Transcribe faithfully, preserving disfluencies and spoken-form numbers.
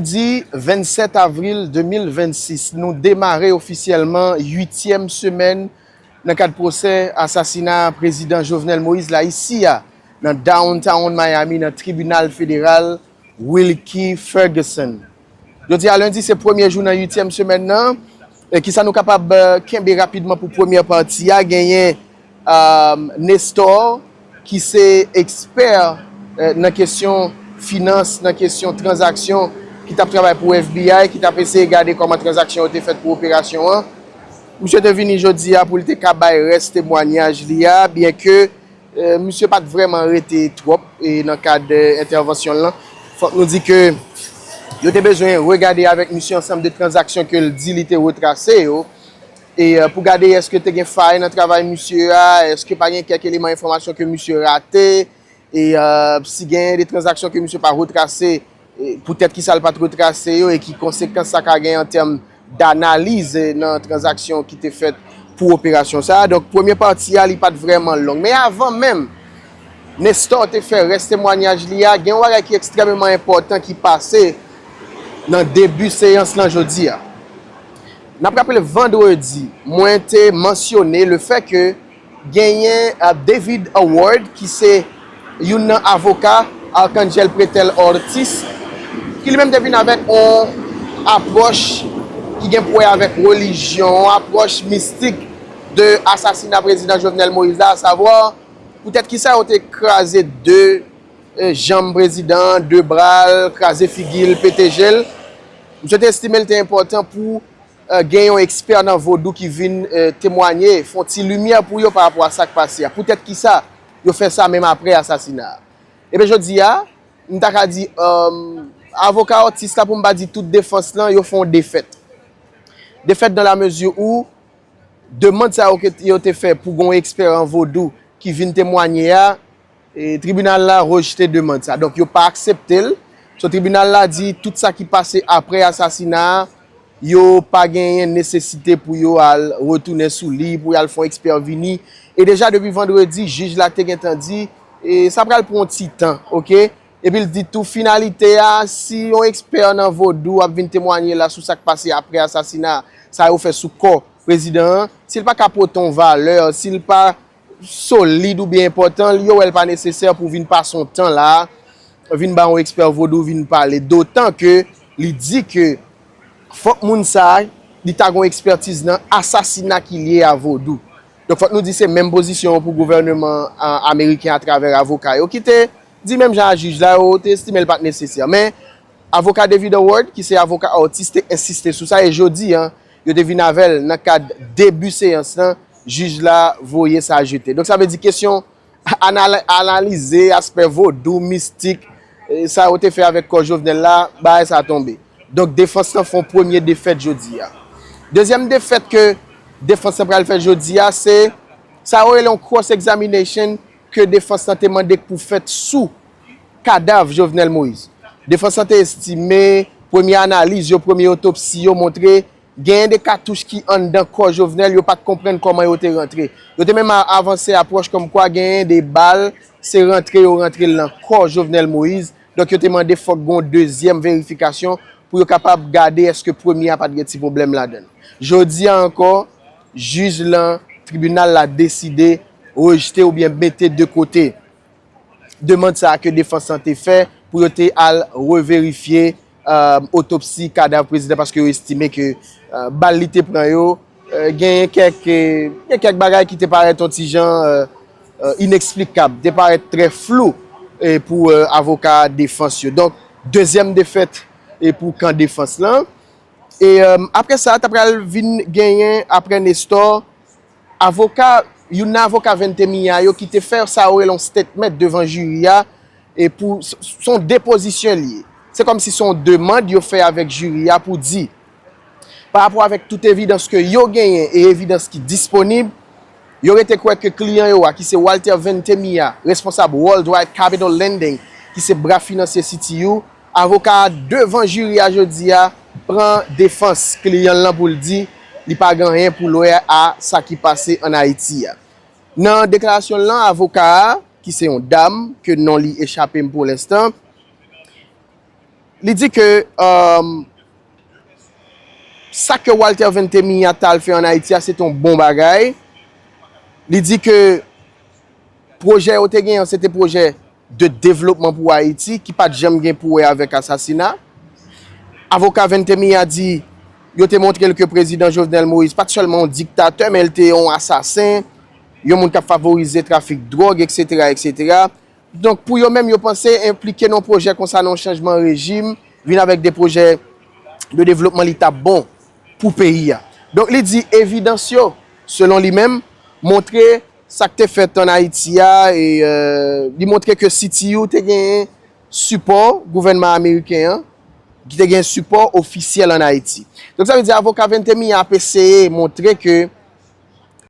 Lendi vennsèt avril de mil vennsis, nou demare ofisyèlman uityèm semèn nan kad pwosè asasina prezidan Jovenel Moïse la isi a, nan downtown Miami, nan tribinal federal Wilkie Ferguson. Jodi a lendi, se premye jou nan uityèm semèn nan. E kisa nou kapab, eh, kenbe rapidman pou premyè pati a? Genyen, eh, Nestor, ki se ekspè, eh, nan kesyon finans, nan kesyon tranzaksyon, ki t ap travay pou F B I, ki t ap eseye gade kòman tranzaksyon yo te fèt pou operasyon an. Misye te vini jodi a pou l te ka bay rès temwanyaj li a, byenke, eh, misye pa t vrèman rete twòp, eh, nan kad, eh, entèvansyon l lan. Fòk nou di ke yo te bezwen regade avèk misye ansanm de tranzaksyon ke l di li te retrase yo. E, eh, pou gade èske te gen fay nan travay misye a, èske pa gen kèk eleman enfòmasyon ke misye rate, e, eh, si gen de tranzaksyon ke misye pa retrase, e poutèt kisa l pa t retrase yo e ki konsekans sa ka gen an tèm danaliz, eh, nan tranzaksyon ki te fèt pou operasyon sa a. Donk, premye pati a, li pa t vrèman long. Men avan menm Nestor te fè rès temwanyaj li a, gen yon bagay ki ekstrèmeman enpòtan ki pase nan debi seyans lan jodi a. N ap raple, vandredi, mwen te mansyone le fè ke genyen, eh, David Howard, ki se youn nan avoka Arcangel Pretel Ortiz, ki li menm te vin avèk yon apwòch ki gen pou wè avèk relijyon, yon apwòch mistik de asasina prezidan Jovenel Moïse la, asavwa, poutèt kisa yo te kraze de, eh, janm prezidan, de bra l, kraze figi l, pete je l. Misye te estime l te enpòtan pou, eh, gen yon ekspè nan vodou ki vin, eh, temwanye, fè yon ti limyè pou yo pa rapò a sa k pase a. Poutèt kisa yo fè sa menm apre asasina a? Ebyen, jodi a, m ta ka di, eh, avoka Ortiz la, pou m pa di tout defans lan, yo fè yon defèt. Defèt dans la mesure où demann sa yo ke yo te fè pou gen yon ekspè an vodou ki vin temwanye a, e tribinal la rejte demann sa. Donk, yo pa aksepte l. So, tribinal la di tout sa ki pase apre asasina a, yo pa genyen nesesite pou yo al retounen sou li, pou y al fè yon ekspè vini. E deja depi vandredi, jij la te gentan di, e sa pral pran yon ti tan, oke? Epi l di tou, finalite a, si yon ekspè nan vodou ap vin temwanye la sou sa k pase apre asasina sa yo fè sou kò prezidan an, si l pa ka pote yon valè, si l pa solid oubyen enpòtan, yo wè l pa nesesè pou vin pase yon tan la, vin ba yon ekspè vodou vin pale. Dotan ke li di ke fòk moun sa a, li ta gen yon ekspètiz nan asasina ki lye a vodou. Donk, fòk nou di se menm pozisyon an pou gouvènman, a, ameriken atravè avoka yo ki te di menm jan a jij la, yo te estime l pa t nesesè. Men, avoka David Howard, ki se avoka Ortiz, te ensiste sou sa, e jodi a, yo te vin avè l nan kad debi seyans lan, jij la voye sa jete. Donk, sa vle di kesyon anal-, analize aspè vodou, mistik, e, sa yo te fè avèk kò Jovenel la, bagay sa tonbe. Donk, defans lan fè yon premye defèt jodi a. Dezyèm defèt ke defans lan pral fè jodi a, se sa yo rele yon cross examination ke defans lan te mande pou fèt sou kadav Jovenel Moïse. Defans lan te estime, premye analiz yo, premye otopsi yo montre genyen de katouch ki anndan kò Jovenel, yo pa t konprann kòman yo te rantre. Yo te menm a-, avanse apwòch kòmkwa genyen de bal se rantre yo rantre l nan kò Jovenel Moïse. Donk, yo te mande fòk gen yon dezyèm verifikasyon pou yo kapab gade èske premye a pa t gen ti pwoblèm ladan l. Jodi a ankò, jij lan, tribinal la deside rejte oubyen mete de kote demann sa a ke defans lan te fè pou yo te al reverifye, eh, otopsi kadav prezidan, paske yo estime ke, eh, bal li te pran yo, eh, genyen kèk, eh, gen kèk bagay ki te parèt yon ti jan, eh, eh, ineksplikab, te parèt trè flou, eh, pou, eh, avoka defans yo. Donk, dezyèm defèt, eh, pou kan defans lan. E, eh, apre sa, ta pral vin genyen, apre Nestor, avoka, youn nan avoka Vente Mia yo ki te fè sa yo rele yon statement devan jiri a, e pou, s-, s-, se yon depozisyon li ye. Se kòmsi se yon demann yo fè avèk jiri a pou di, pa rapò avèk tout evidans ke yo genyen e evidans ki disponib, yo rete kwè ke kliyan yo a, ki se Walter Vente Mia, responsab Worldwide Capital Lending, ki se bra finansye C T U, avoka a devan jiri a jodi a pran defans kliyan l lan pou l di li pa gen anyen pou l wè a sa ki pase ann Ayiti a. Nan deklarasyon l lan, avoka a, ki se yon dam, ke non li echape m pou lenstan, Li di ke um, sa ke Walter Ventimiglia t al fè ann Ayiti a, se te yon bon bagay. Li di ke pwojè yo te genyen, se te pwojè de devlopman pou Ayiti, ki pa t janm gen pou wè avèk asasina. Avoka Ventimiglia di, yo te montre l ke prezidan Jovenel Moïse pa t sèlman yon diktatè, men l te yon asasen, yon moun k ap favorize trafik dwòg, etsetera, etsetera. Donk, pou yo menm, yo panse enplike nan yon pwojè konsa, nan yon chanjman rejim, vin avèk de pwojè de devlopman, li t ap bon pou peyi a. Donk, li di evidans yo, selon li menm, montre sa k te fèt ann Ayiti a, e euh, li montre ke C T U te genyen sipò gouvènman ameriken an, ki te gen sipò ofisyèl ann Ayiti. Donk, sa vle di avoka Ventimiglia ap eseye montre ke